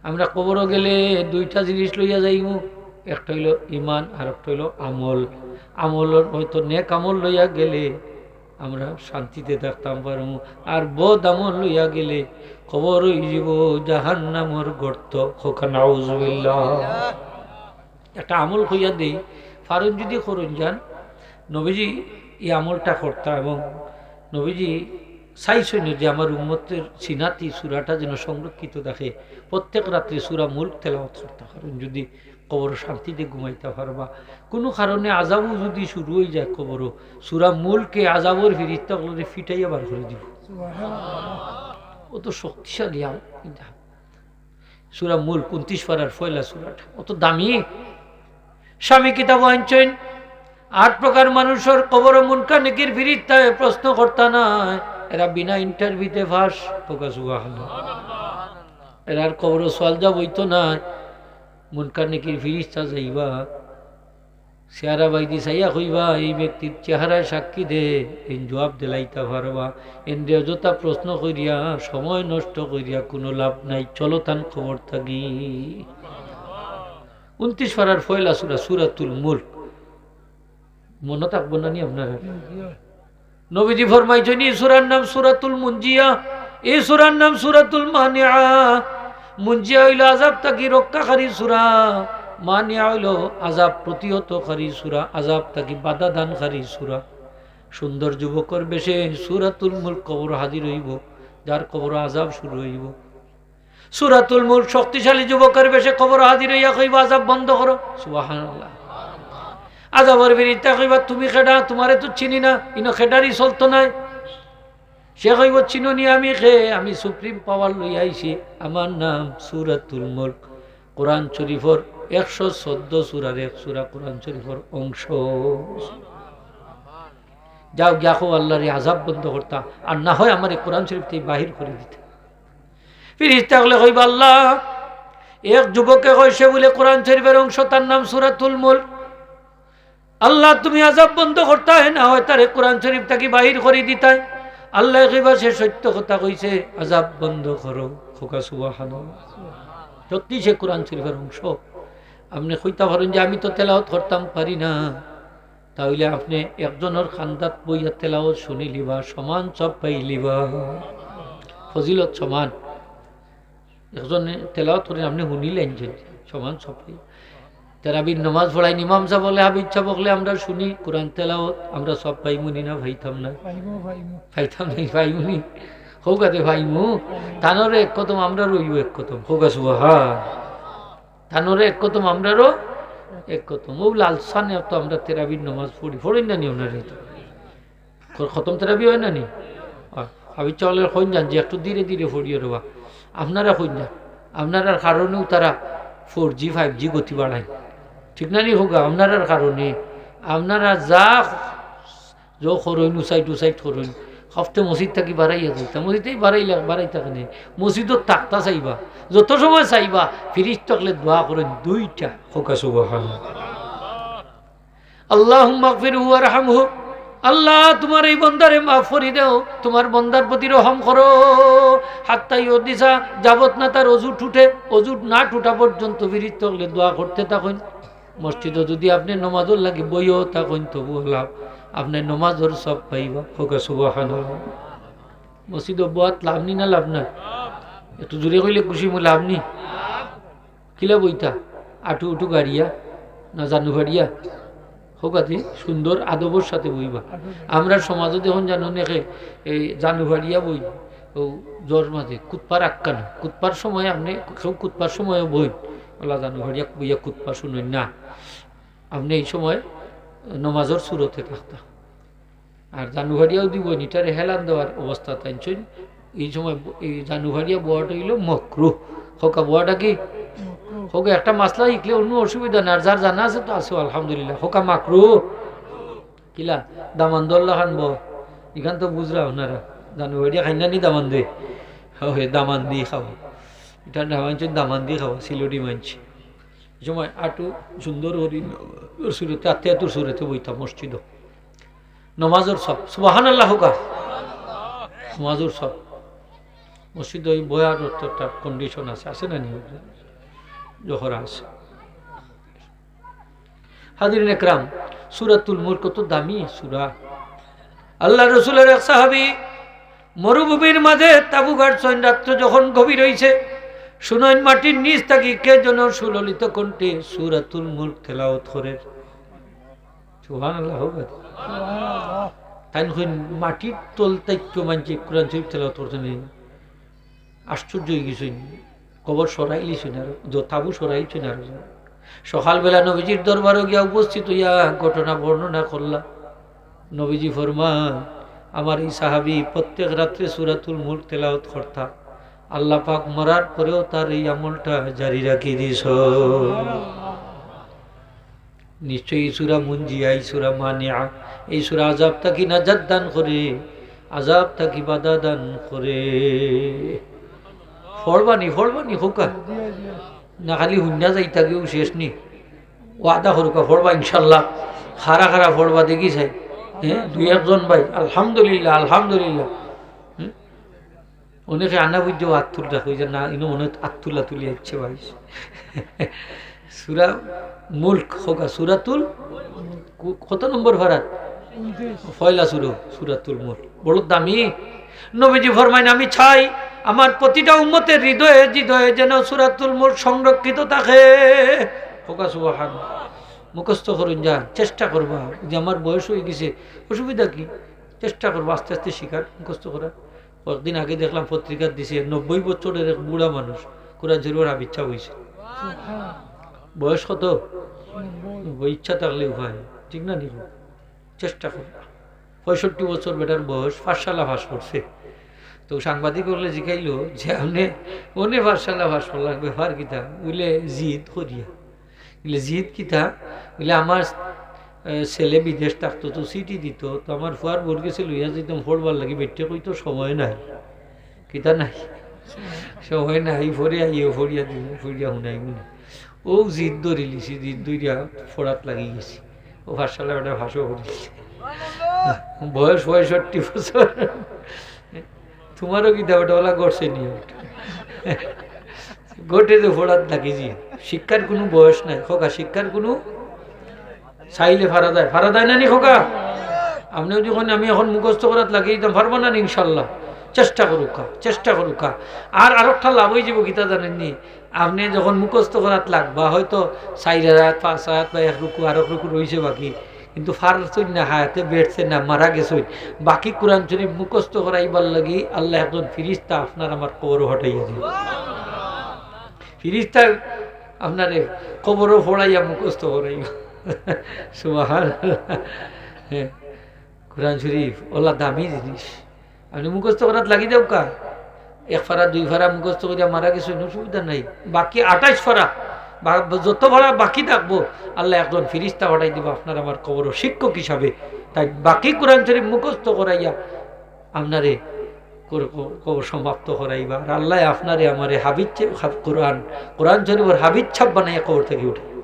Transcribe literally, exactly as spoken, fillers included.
আমরা কবরো গেলে দুইটা জিনিস লইয়া যাইমু, একটা অইলো ইমান আর একটা অইলো আমল। আমলর হয়তো নেক আমল লইয়া গেলে আমরা শান্তিতে থাকতাম পারমু, আর বদ আমল লইয়া গেলে কবর অইযিবো জাহান্নামর গর্ত। কউক্কা নাউজুবিল্লাহ। একটা আমল কইয়া দেই, পারইন যুদি করইন যান। নবীজি ই আমলটা করতা এবং নবীজি চাইছইন যে আমার উম্মতর সিনাত ই সূরাটা যেন সংরক্ষিত থাকে। প্রত্যেক রাত্রে সূরা মুলক তেলাওয়াত করতা, কারণ যুদি কবরো শান্তিতে ঘুমাইতা পারবা। কুনু কারণে আযাবও যুদি শুরু অইযায় কবরো, সূরা মুলকে আযাবর ফিরিস্তা অকলরে ফিটাইয়া বার করি দিবো। অত শক্তিশালী আমল। সূরা মুলক, ঊনত্রিশ পারার পয়লা সূরাটা, অত দামি। স্বামী কিতাবো আনছইন, আট প্রকার মানুষর কবরো মুনকার নেকির ফিরিস্তায় প্রশ্ন করতা নায়, এরা বিনা ইন্টারভিউতে পাস। কউক্কা সুবহানাল্লাহ। এরার কবরো সওয়াল জওয়াব অইতো নায়, মুনকার নেকির ফিরিস্তা যাইবা, চেহারা বাইদি চাইয়া কইবা, "এই ব্যক্তির চেহারায় সাক্ষী দে, এইন জওয়াব দিলাইতা পারবা। এনরে অযথা প্রশ্ন করিয়া, সময় নষ্ট করিয়া কুনু লাভ নাই, চলো তান কবর থাকি।" ঊনত্রিশ পারার পয়লা সূরা, সূরাতুল মুলক। মনো থাকবো না নি আপনারার? নবীজি ফরমাইছইন, ই সূরার নাম সূরাতুল মুনজিয়া, ই সূরার নাম সূরাতুল মানিয়া। মুনজিয়া অইলো আযাব থাকি রক্ষাকারী সূরা, মানিয়া অইলো আযাব প্রতিহতকারী সূরা, আযাব থাকি বাধা দানকারী সূরা। সুন্দর যুবকর বেশে সূরাতুল মুলক কবরো হাজির অইবো, যার কবরো আযাব শুরু অইবো। সূরাতুল মুলক শক্তিশালী যুবকর বেশে কবরো হাজির অইয়া কইবা, "আযাব বন্ধ করো।" সুবহানাল্লাহ। আযাবর ফিরিস্তায় কইবা, "তুমি কেডা? তুমারে তো চিনি না, ইনো কেডারই চলতো নায়।" সে কইবো, "চিনো নি আমি কে? আমি সুপ্রিম পাওয়ার লইয়া আইছি, আমার নাম সূরাতুল মুলক।" কোরআন শরীফর একশো চৌদ্দ সূরার এক সূরা কোরআন শরীফর অংশ। যাও গিয়া কও আল্লাহরে আযাব বন্ধ করতা, আর না হয় আমারে কোরআন শরীফ থাকি বাহির করি দিতা। ফিরিস্তা অকলে কইবা, "আল্লাহ, এক যুবকে কইছে বুলে কোরআন শরীফর অংশ, তার নাম সূরাতুল মুলক। আল্লাহ, তুমি আযাব বন্ধ করতায়, না হয় তারে কোরআন শরীফ থাকি বাহির করি দিতায়।" আল্লায় কইবা, "সে সত্য কথা কইছে, আযাব বন্ধ করো।" কউক্কা সুবহানাল্লাহ। সত্যি সে কোরআন শরীফর অংশ। আপনে কইতা পারইন যে, "আমি তো তেলাওয়াত করতাম পারি না।" তা অইলে আপনে একজনর কান্দাত বইয়া তেলাওয়াত শুনিলিবা, সমান সওয়াব পাইলিবা, ফজিলত সমান। একজনে তেলাওয়াত করি আপনে শুনিলাইন যে সমান সওয়াব পাই। তেরাবির নমাজ পড়াইন, ইমাম সাব অকলে, হাফিজ সাব অকলে আমরা শুনি কোরআন তেলাওয়াত, আমরা সওয়াব পাইমু নি না পাইতাম না? পাইমু, পাইমু। পাইতাম নি, পাইমু নি? কউক্কা তে পাইমু। পাইমু। তানরও এক কদম, আমরারও এক কদম। কউক্কা সুবহান। তানরও এক কদম, আমরারও এক কদম। অউ লালসানে তো আমরা তেরাবির নমাজ পড়ি, পড়ইন না নি আপনারা? খ-, খতম তেরাবি অয় না নি? অয়। হাফিজ সাব অকলে কইন যান যে একটু ধীরে ধীরে পড়িও রেবা। আপনারা কইন যান, আপনারার কারণেউ তারা ফোর জি, ফাইভ জি গতি বাড়াইন। ঠিক না নি কউক্কা? আপনারার কারণে। আপনারা যা য করইন, উসাইট উসাইট করইন। হফতে মসজিদ থাকি বারাইয়া যাইতা, মসজিদেই বারাইলা, বারাইতা কেনে? মসজিদো থাকতা চাইবা, যত সময় চাইবা। ফিরিস্তা অকলে দোয়া করইন দুইটা, কউক্কা সুবহানাল্লাহ। আল্লাহুম্মা গফিরহু ওয়ারহামহু। আল্লাহ, তুমার এই বন্দারে মাফ করি দেও, তুমার বন্দার প্রতি রহম করো। হাত্তা ইউহদিসা, যাবত না তার অজু টুটে, অজু না টুটা পর্যন্ত ফিরিস্তা অকলে দোয়া করতে থাকইন। মসজিদো যুদি আপনে নমাজর লাগি বইয়াও থাকইন, তবু লাভ, আপনে নমাজর সওয়াব পাইবা। কউক্কা সুবহানাল্লাহ। মসজিদো বওয়াত লাভ নি না লাভ না? একটু জোরে কইলে খুশি অইমু, লাভ নি? কিলা বইতা? আটু উটু গাড়িয়া না জানু ফাড়িয়া? কউক্কা তে সুন্দর আদবর সাথে বইবা। আমরার সমাজো দেখইন জানু অনেকে এই জানু ফাড়িয়া বইন, অউ জোর মাঝে কুতবার আক্কানো, কুতবার সময় আপনে কেউ কুতবার সময়ও বইন, অলা জানু ফাড়িয়া বইয়া কুতবা শুনইন না। আপনে এই সময় নমাজর সুরতে থাকতা। আর জানু ফাড়িয়াও দিবো, ইটারে হেলান দেওয়ার অবস্থা তাইনছইন। এই সময় ব-, এই জানু ফাড়িয়া বওয়াটা অইলো মকরুহ। কউক্কা বওয়াটা কি? মকরুহ। কউক্কা একটা মাসলা শিখলে অন্য অসুবিধা নাই, আর যার জানা আছে তো আছে, আলহামদুলিল্লাহ। কউক্কা মাকরুহ। কিলা? দামান্দর লাখান বও। ইখান তো বুঝরা আপনারা। জানু ফাড়িয়া খাইন না নি দামান্দে? অয়, দামান্দি খাওয়া। ইটা না মানছে দামান্দি খাওয়া, সিলটি মানছে। এই সময় আটু সুন্দর করি সুরতে, আত্তে আতুর সুরতে বইতা মসজিদো। নমাজর সওয়াব, সুবহানাল্লাহ কউক্কা। নমাজর সওয়াব। মসজিদ ওই বয়ার তো একটা কন্ডিশন আছে, আছে না নি? জোহর আছে। হাজিরিন একরাম, সূরাতুল মুলক কত দামি সূরা। আল্লাহর রসুলের এক সাহাবী মরুভূমির মাঝে তাবু গাড়ছইন, রাত্র যখন গভীর অইছে, শুনইন মাটির নিচ থাকি কে যেন সুললিত কণ্ঠে সূরাতুল মুলক তেলাওয়াত করের। সুবহানাল্লাহ হোক। তাইন কইন মাটির তল থাকি মানষে কোরআন শরীফ তেলাওয়াত করছে নি। আশ্চর্য অইগেছইন। কবর সরাইলিছইন আর, জ-, তাবু সরাইলিছইন আর। সকালবেলা নবীজির দরবারো গিয়া উপস্থিত অইয়া ঘটনা বর্ণনা করলা। নবীজি ফরমান, "আমার এই সাহাবী প্রত্যেক রাত্রে সূরাতুল মুলক তেলাওয়াত করতা। আল্লাহ পাক মরার পরেও তার এই আমলটা জারি রাখি দিছ।" নিশ্চয়ই এই সূরা মুনজিয়া, এই সূরা মানিয়া, এই সূরা আযাব থাকি নাজাত দান করে, আযাব থাকি বাধা দান করে। পড়বা নি, পড়বা নি, কউক্কা। না খালি হুনিয়া যাইতা গিয়াউ শেষ নি। ওয়াদা করউক্কা, পড়বা ইনশাআল্লাহ। খাড়া খাড়া পড়বা, দেখি চাই। হ্যাঁ, দুই একজন ভাই, আলহামদুলিল্লাহ, আলহামদুলিল্লাহ। হুম? অনেকে আনা বুঝছো আত তুলতা, কই যে না, ইনো মনে হয় আত তুলা তুলি আইছে ভাই। সূরা মুলক কউক্কা, সূরাতুল কু-, কত নম্বর পারাত? পয়লা সূরা, সূরাতুল মুলক। বড় দামি। নবীজি ফরমাইন, "আমি চাই আমার প্রতিটা উম্মতের হৃদয়ে হৃদয়ে যেন সূরাতুল মুলক সংরক্ষিত থাকে।" কউক্কা সুবহানাল্লাহ। মুখস্থ করইন যান, চেষ্টা করবা। যে আমার বয়স অইগেছে, অসুবিধা কি? চেষ্টা করবা আস্তে আস্তে শিখার, মুখস্থ করার। কয়েকদিন আগে দেখলাম পত্রিকাত দিছে, নব্বই বছরের এক বুড়া মানুষ কোরআন শরীফর হাফিজ সাব অইছে। বয়স কত? নব্বই। ইচ্ছা থাকলে উপায়, ঠিক না নি? চেষ্টা করবা। পঁয়ষট্টি বছর বেটার বয়স, পাঠশালা পাস করছে। তো সাংবাদিক অকলে জিকাইলো যে, "আপনে অনে পাঠশালা পাস করলা, ব্যাপার কিতা?" বুলে, "জিদ করিয়া।" বুলে, "জিদ কিতা?" বুলে, "আমার, এ, ছেলে বিদেশ থাকতো, তো চিঠি দিত, তো আমার ফুয়ার বউর গেছে লইয়া যাইতাম পড়বার লাগি, বেটিয়ে কইতো সময় নাই।" কিতা নাই? সময় নাই, পরে আইও, পড়িয়া দিমু, পড়িয়া হুনাইমু নে। অউ জিদ ধরিলিছি, জিদ ধরিয়া পড়াত লাগি গেছি। অউ পাঠশালা বেটা পাসও করিলিছে। বয়স পঁয়ষট্টি বছর। তুমারও কিতা বেটা অলা ঘটছে নি? ঘটে তো পড়াত লাগি জি। শিক্ষার কুনু বয়স নাই, কউক্কা, শিক্ষার কুনু চাইলে পারা যায়, পারা যায় না নি কউক্কা? আপনেও যখন আমি এখন মুখস্থ করাত লাগি দিতাম, পারবা না নি ইনশাআল্লাহ? চেষ্টা করউক্কা, চেষ্টা করউক্কা। আর আরোকটা লাভ অইযিবো, কিতা জানইন নি? আপনে যখন মুখস্থ করাত লাগবা, হয়তো চাইর আয়াত, পাঁচ আয়াত বা এক রুকু, আরক রুকু রইছে বাকি, কিন্তু পারছইন না, হায়াতে বেঠছে না, মারা গেছইন, বাকি কোরআন শরীফ মুখস্থ করাইবার লাগি আল্লায় একজন ফিরিস্তা আপনার আমার কবরো পাঠাইয়া দিবা। ফিরিস্তা আপনারে কবরো পড়াইয়া মুখস্থ করাইবা। সুবহানাল্লাহ। হ্যাঁ, কোরআন শরীফ অলা দামি জিনিস। আপনে মুখস্থ করাত লাগি দেউক্কা, এক পারা দুই পারা মুখস্থ করিয়া মারা গেছইন, অসুবিধা নাই। বাকি আটাইশ পারা, বা যত পারা বাকি থাকবো, আল্লায় একজন ফিরিস্তা পাঠাই দিবা আপনার আমার কবরো শিক্ষক হিসাবে। তাইন বাকি কোরআন শরীফ মুখস্থ করাইয়া আপনারে কর-, ক-, কবর সমাপ্ত করাইবা। আর আল্লায় আপনারে আমারে হাফিজ সাব, হাফ-, কোরআন, কোরআন শরীফর হাফিজ সাব বানাইয়া কবর থাকি উঠাইবা।